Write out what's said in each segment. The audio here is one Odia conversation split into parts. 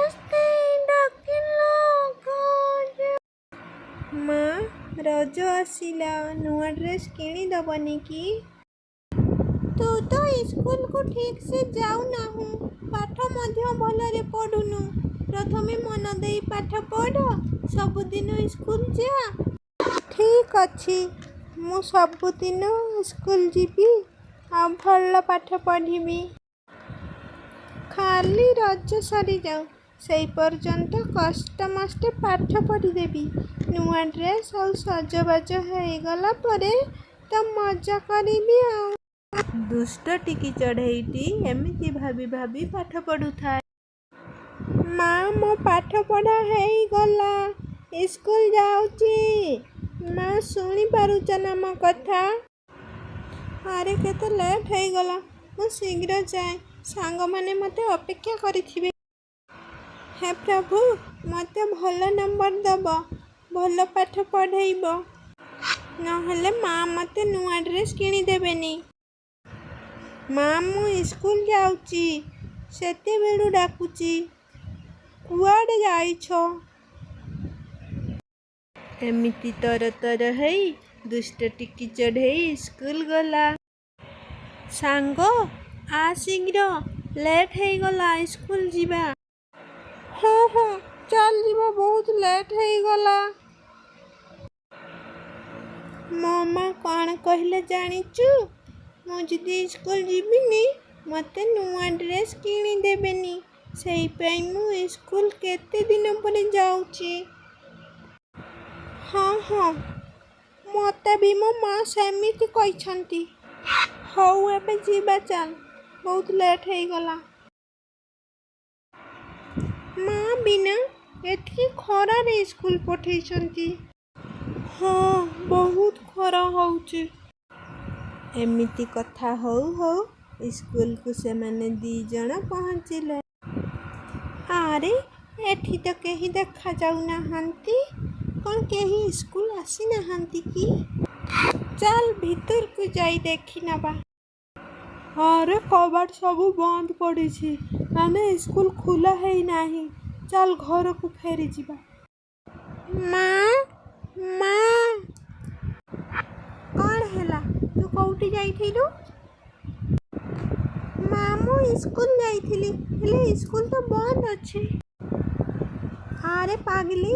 ବନସ୍ତେ ଡାକିଲା ଗଜ। ମା, ରଜ ଆସିଲା, ନୂଆ ଡ୍ରେସ୍ କିଣିଦବନି କି? ତୁ ତ ଇସ୍କୁଲକୁ ଠିକ୍ ସେ ଯାଉନାହୁଁ, ପାଠ ମଧ୍ୟ ଭଲରେ ପଢ଼ୁନୁ। ପ୍ରଥମେ ମନ ଦେଇ ପାଠ ପଢ଼, ସବୁଦିନ ଇସ୍କୁଲ ଯା। ଠିକ୍ ଅଛି, ମୁଁ ସବୁଦିନ ସ୍କୁଲ ଯିବି ଆଉ ଭଲ ପାଠ ପଢ଼ିବି। ଖାଲି ରଜ ସରିଯାଉ, ସେଇ ପର୍ଯ୍ୟନ୍ତ କଷ୍ଟମଷ୍ଟେ ପାଠ ପଢ଼ିଦେବି। ନୂଆ ଡ୍ରେସ୍ ଆଉ ସଜବାଜ ହେଇଗଲା ପରେ ତ ମଜା କରିବି ଆଉ। ଦୁଷ୍ଟ ଟିକି ଚଢ଼େଇଟି ଏମିତି ଭାବି ଭାବି ପାଠ ପଢ଼ୁଥାଏ। ମା, ମୋ ପାଠ ପଢ଼ା ହେଇଗଲା, ଇସ୍କୁଲ ଯାଉଛି। ମା, ଶୁଣିପାରୁଛ ନା ମୋ କଥା? ଆରେ, କେତେ ଲେଟ୍ ହେଇଗଲା। ମୁଁ ଶୀଘ୍ର ଯାଏ, ସାଙ୍ଗମାନେ ମୋତେ ଅପେକ୍ଷା କରିଥିବେ। ହେ ପ୍ରଭୁ, ମୋତେ ଭଲ ନମ୍ବର ଦେବ, ଭଲ ପାଠ ପଢ଼େଇବ, ନହେଲେ ମା ମୋତେ ନୂଆ ଡ୍ରେସ୍ କିଣିଦେବେନି। ମା, ମୁଁ ଇସ୍କୁଲ ଯାଉଛି, ସେତେବେଳୁ ଡାକୁଛି, କୁଆଡ଼େ ଯାଇଛ? ଏମିତି ତରତର ହେଇ ଦୁଷ୍ଟ ଟିକି ଚଢ଼େଇ ସ୍କୁଲ ଗଲା। ସାଙ୍ଗ, ଆ ଶୀଘ୍ର, ଲେଟ୍ ହେଇଗଲା, ସ୍କୁଲ ଯିବା। ହଁ ହଁ, ଚାଲ ଯିବା, ବହୁତ ଲେଟ୍ ହେଇଗଲା। ମୋ ମା କ'ଣ କହିଲେ ଜାଣିଛୁ? ମୁଁ ଯଦି ସ୍କୁଲ ଯିବିନି, ମୋତେ ନୂଆ ଡ୍ରେସ୍ କିଣିଦେବେନି। ସେଇପାଇଁ ମୁଁ ସ୍କୁଲ କେତେ ଦିନ ପରେ ଯାଉଛି। ହଁ ହଁ, ମୋତେ ବି ମୋ ମା ସେମିତି କହିଛନ୍ତି। ହଉ, ଏବେ ଯିବା ଚାଲ, ବହୁତ ଲେଟ୍ ହେଇଗଲା। ମା ବିନା ଏତିକି ଖରାରେ ସ୍କୁଲ ପଠେଇଛନ୍ତି। ହଁ, ବହୁତ ଖରା ହଉଛି। ଏମିତି କଥା ହଉ ହଉ ସ୍କୁଲକୁ ସେମାନେ ଦି ଜଣ ପହଞ୍ଚିଲେ। ଆରେ, ଏଠି ତ କେହି ଦେଖାଯାଉନାହାନ୍ତି। କ'ଣ କେହି ସ୍କୁଲ ଆସିନାହାନ୍ତି କି? ଚାଲ, ଭିତରକୁ ଯାଇ ଦେଖିନବା। ଆରେ, କବାଟ ସବୁ ବନ୍ଦ ପଡ଼ିଛି, ମାନେ ସ୍କୁଲ ଖୋଲା ହେଇନାହିଁ। ଚାଲ, ଘରକୁ ଫେରିଯିବା। ମା, ମା! କ'ଣ ହେଲା? ତୁ କୋଉଠି ଯାଇଥିଲୁ? ମା, ମୁଁ ସ୍କୁଲ ଯାଇଥିଲି, ହେଲେ ସ୍କୁଲ ତ ବନ୍ଦ ଅଛି। ଆରେ ପାଗଲି,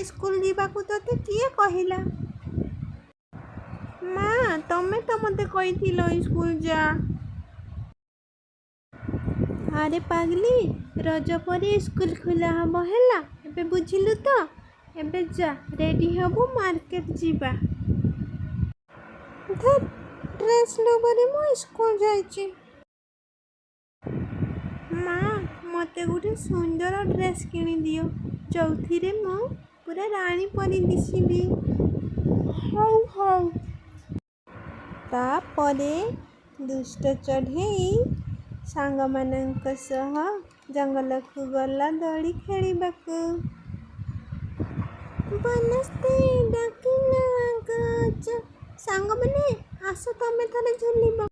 ସ୍କୁଲ ଯିବାକୁ ତୋତେ କିଏ କହିଲା? ମା, ତମେ ତ ମୋତେ କହିଥିଲ ସ୍କୁଲ ଯା। ଆରେ ପାଗଲି, ରଜ ପରେ ସ୍କୁଲ ଖୋଲା ହବ, ହେଲା? ଏବେ ବୁଝିଲୁ ତ? ଏବେ ଯା, ରେଡ଼ି ହବୁ, ମାର୍କେଟ ଯିବା। ଧେତ୍, ଡ୍ରେସ୍ ଲୋଭରେ ମୁଁ ସ୍କୁଲ ଯାଇଛି। ମା, ମୋତେ ଗୋଟେ ସୁନ୍ଦର ଡ୍ରେସ୍ କିଣିଦିଅ, ଯୋଉଥିରେ ମୁଁ ପୁରା ରାଣୀ ପରି ଦିଶିବି। ହଉ ହଉ। ତାପରେ ଦୁଷ୍ଟ ଚଢ଼େଇ ସାଙ୍ଗମାନଙ୍କ ସହ ଜଙ୍ଗଲକୁ ଗଲା ଦୋଳି ଖେଳିବାକୁ। ବନସ୍ତେ ଡାକିଲା ଗଜ। ସାଙ୍ଗମାନେ, ଆସ, ତମେ ଥରେ ଝୁଲିବ।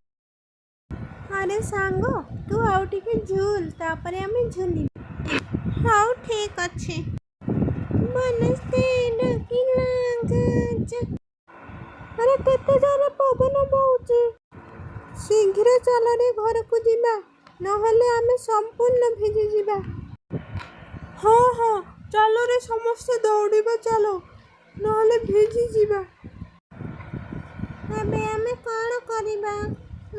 ଆରେ ସାଙ୍ଗ, ତୁ ଆଉ ଟିକେ ଝୁଲ, ତାପରେ ଆମେ ଝୁଲିବୁ। ହଉ, ଠିକ୍ ଅଛି। ବନସ୍ତେ ଡାକିଲା ଗଜ। ଆରେ, କେତେ ଜୋରରେ ପବନ ବହୁଛି! ଶୀଘ୍ର ଚାଲରେ ଘରକୁ ଯିବା, ନହେଲେ ଆମେ ସମ୍ପୂର୍ଣ୍ଣ ଭିଜିଯିବା। ହଁ ହଁ, ଚାଲରେ ସମସ୍ତେ ଦୌଡ଼ିବା ଚାଲ, ନହେଲେ ଭିଜିଯିବା। ଏବେ ଆମେ କ'ଣ କରିବା?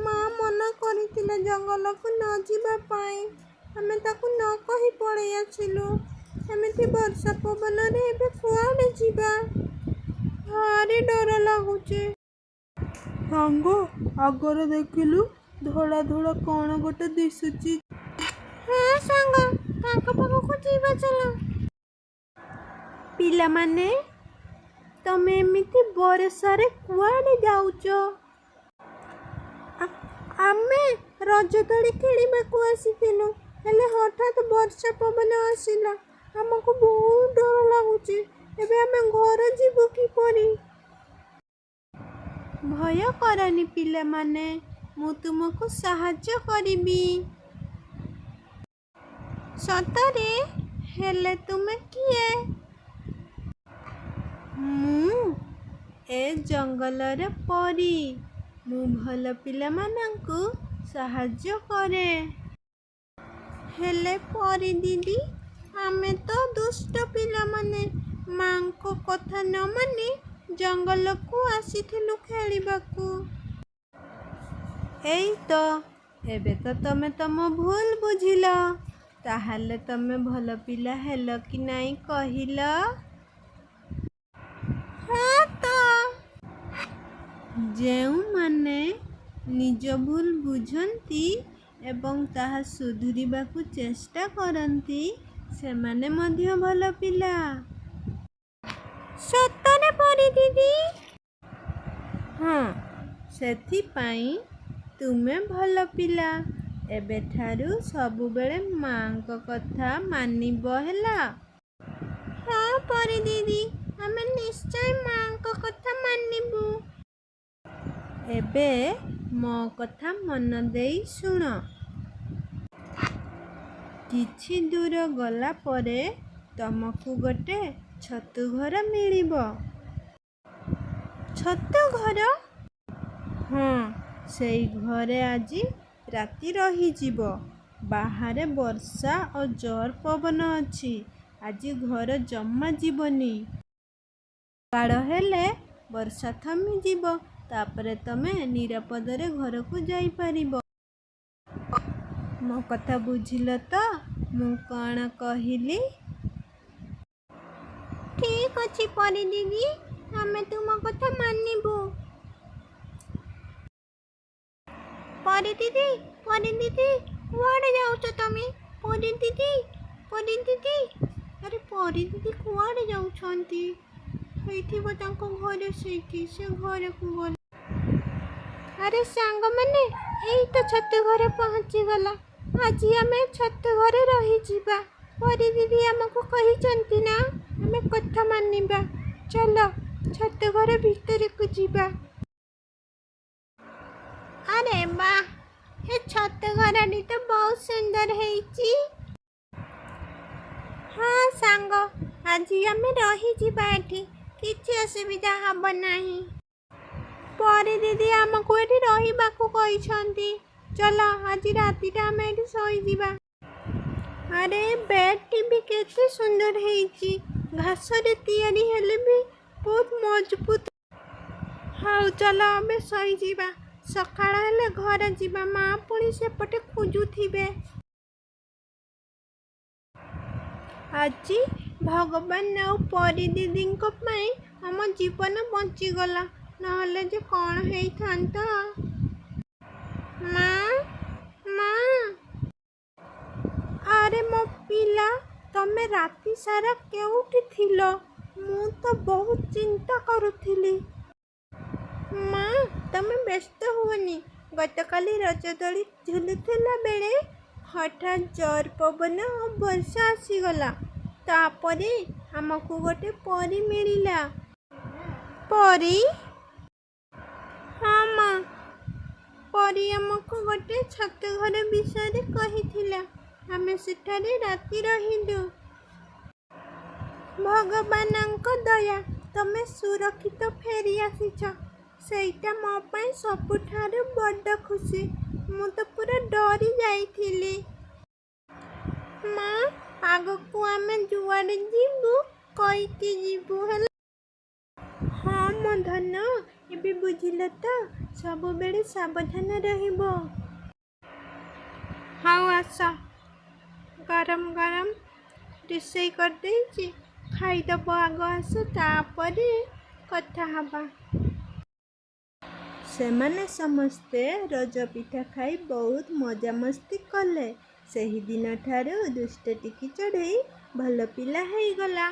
ମା ମନା କରିଥିଲେ ଜଙ୍ଗଲକୁ ନ ଯିବା ପାଇଁ, ଆମେ ତାକୁ ନ କହି ପଳେଇ ଆସିଲୁ। ଏମିତି ବର୍ଷା ପବନରେ ଏବେ କୁଆଡ଼େ ଯିବା? ଭାରି ଡର ଲାଗୁଛି। ସାଙ୍ଗ, ଆଗରେ ଦେଖିଲୁ, ଧଳା ଧଳା କ'ଣ ଗୋଟେ ଦିଶୁଛି। ହଁ ସାଙ୍ଗ, ତାଙ୍କ ପାଖକୁ ଯିବା ଚାଲ। ପିଲାମାନେ, ତମେ ଏମିତି ବରଷାରେ କୁଆଡ଼େ ଯାଉଛ? ଆମେ ରଜ ଦୋଳି ଖେଳିବାକୁ ଆସିଥିଲୁ, ହେଲେ ହଠାତ୍ ବର୍ଷା ପବନ ଆସିଲା। ଆମକୁ ବହୁତ ଡର ଲାଗୁଛି। ଏବେ ଆମେ ଘର ଯିବୁ କିପରି? ଭୟ କରନି ପିଲାମାନେ, ମୁଁ ତୁମକୁ ସାହାଯ୍ୟ କରିବି। ସତରେ? ହେଲେ ତୁମେ କିଏ? ମୁଁ ଏ ଜଙ୍ଗଲର ପରୀ। ମୁଁ ଭଲ ପିଲାମାନଙ୍କୁ ସାହାଯ୍ୟ କରେ। ହେଲେ ପରୀ ଦିଦି, ଆମେ ତ ଦୁଷ୍ଟ ପିଲାମାନେ ମାଆଙ୍କ କଥା ନ ମାନି ଜଙ୍ଗଲକୁ ଆସିଥିଲୁ ଖେଳିବାକୁ। ଏଇ ତ, ଏବେ ତ ତମେ ତମ ଭୁଲ ବୁଝିଲ। ତାହେଲେ ତମେ ଭଲ ପିଲା ହେଲ କି ନାଇଁ କହିଲ? ହଁ ତ। ଯେଉଁମାନେ ନିଜ ଭୁଲ ବୁଝନ୍ତି ଏବଂ ତାହା ସୁଧୁରିବାକୁ ଚେଷ୍ଟା କରନ୍ତି, ସେମାନେ ମଧ୍ୟ ଭଲ ପିଲା। ସତରେ ପରୀ ଦିଦି? ହଁ, ସେଥିପାଇଁ ତୁମେ ଭଲ ପିଲା। ଏବେଠାରୁ ସବୁବେଳେ ମାଆଙ୍କ କଥା ମାନିବ, ହେଲା? ହଁ ପରୀ ଦିଦି, ଆମେ ନିଶ୍ଚୟ ମାଆଙ୍କ କଥା ମାନିବୁ। ଏବେ ମୋ କଥା ମନ ଦେଇ ଶୁଣ। କିଛି ଦୂର ଗଲା ପରେ ତମକୁ ଗୋଟେ ଛତୁ ଘର ମିଳିବ। ଛତୁ ଘର? ହଁ, ସେଇ ଘରେ ଆଜି ରାତି ରହିଯିବ। ବାହାରେ ବର୍ଷା ଓ ଜୋର ପବନ ଅଛି। ଆଜି ଘର ଜମା ଯିବନି। ସକାଳ ହେଲେ ବର୍ଷା ଥମିଯିବ। ତାପରେ ତମେ ନିରାପଦରେ ଘରକୁ ଯାଇପାରିବ। ମୋ କଥା ବୁଝିଲ ତ, ମୁଁ କ'ଣ କହିଲି? ଠିକ୍ ଅଛି ପରୀ ଦିଦି, ଆମେ ତୁମ କଥା ମାନିବୁ। ପରୀ ଦିଦି, ପରୀ ଦିଦି, କୁଆଡ଼େ ଯାଉଛ ତମେ? ପରୀ ଦିଦି, ପରୀ ଦିଦି। ଆରେ, ପରୀ ଦିଦି କୁଆଡ଼େ ଯାଉଛନ୍ତି? ହେଇଥିବ ତାଙ୍କ ଘରେ ସେଇଠି। ସେ ଘରକୁ ଗଲେ। ଆରେ ସାଙ୍ଗମାନେ, ଏଇ ତ ଛତୁ ଘରେ ପହଞ୍ଚିଗଲା। ଆଜି ଆମେ ଛତୁ ଘରେ ରହିଯିବା। ପରୀ ଦିଦି ଆମକୁ କହିଛନ୍ତି ନା, ଆମେ କଥା ମାନିବା। ଚାଲ, ଛତୁ ଘର ଭିତରକୁ ଯିବା। ଆରେ ବାଃ, ଏ ଛତୁ ଘରଟି ତ ବହୁତ ସୁନ୍ଦର ହେଇଛି। ହଁ ସାଙ୍ଗ, ଆଜି ଆମେ ରହିଯିବା ଏଠି, କିଛି ଅସୁବିଧା ହେବ ନାହିଁ। ପରୀ ଦିଦି ଆମକୁ ଏଠି ରହିବାକୁ କହିଛନ୍ତି। ଚାଲ, ଆଜି ରାତିଟା ଆମେ ଏଠି ଶୋଇଯିବା। ଆରେ, ବେଡ୍ଟି ବି କେତେ ସୁନ୍ଦର ହେଇଛି। ଘାସରେ ତିଆରି ହେଲେ ବି ବହୁତ ମଜବୁତ। ହଉ, ଚାଲ ଆମେ ଶୋଇଯିବା। ସକାଳ ହେଲେ ଘରେ ଯିବା। ମା ପୁଣି ସେପଟେ ଖୋଜୁଥିବେ। ଆଜି ଭଗବାନ ଆଉ ପରୀ ଦିଦିଙ୍କ ପାଇଁ ଆମ ଜୀବନ ବଞ୍ଚିଗଲା, ନହେଲେ ଯେ କ'ଣ ହେଇଥାନ୍ତା। ମା, ମା! ଆରେ ମୋ ପିଲା, ତମେ ରାତି ସାରା କେଉଁଠି ଥିଲ? ମୁଁ ତ ବହୁତ ଚିନ୍ତା କରୁଥିଲି। ମା, ତମେ ବ୍ୟସ୍ତ ହୁଅନି। ଗତକାଲି ରଜଦୋଳି ଝୁଲୁଥିଲା ବେଳେ ହଠାତ୍ ଜୋର ପବନ ଓ ବର୍ଷା ଆସିଗଲା। ତାପରେ ଆମକୁ ଗୋଟେ ପରୀ ମିଳିଲା। ପରୀ? ହଁ ମା, ପରୀ ଆମକୁ ଗୋଟେ ଛତୁ ଘର ବିଷୟରେ କହିଥିଲା। ଆମେ ସେଠାରେ ରାତି ରହିଲୁ। ଭଗବାନଙ୍କ ଦୟା, ତମେ ସୁରକ୍ଷିତ ଫେରି ଆସିଛ। ସେଇଟା ମୋ ପାଇଁ ସବୁଠାରୁ ବଡ଼ ଖୁସି। ମୁଁ ତ ପୁରା ଡରି ଯାଇଥିଲି। ମା, ଆଗକୁ ଆମେ ଯୁଆଡ଼େ ଯିବୁ, କହିକି ଯିବୁ, ହେଲା? ହଁ ମୋ ଧନ, ଏବେ ବୁଝିଲ ତ? ସବୁବେଳେ ସାବଧାନ ରହିବ। ହଉ ଆସ, ଗରମ ଗରମ ରୋଷେଇ କରିଦେଇଛି, ଖାଇଦେବ ଆଗ। ଆସ, ତାପରେ କଥା ହବା। ସେମାନେ ସମସ୍ତେ ରଜ ପିଠା ଖାଇ ବହୁତ ମଜାମସ୍ତି କଲେ। ସେହିଦିନଠାରୁ ଦୁଷ୍ଟ ଟିକି ଚଢ଼େଇ ଭଲ ପିଲା ହେଇଗଲା।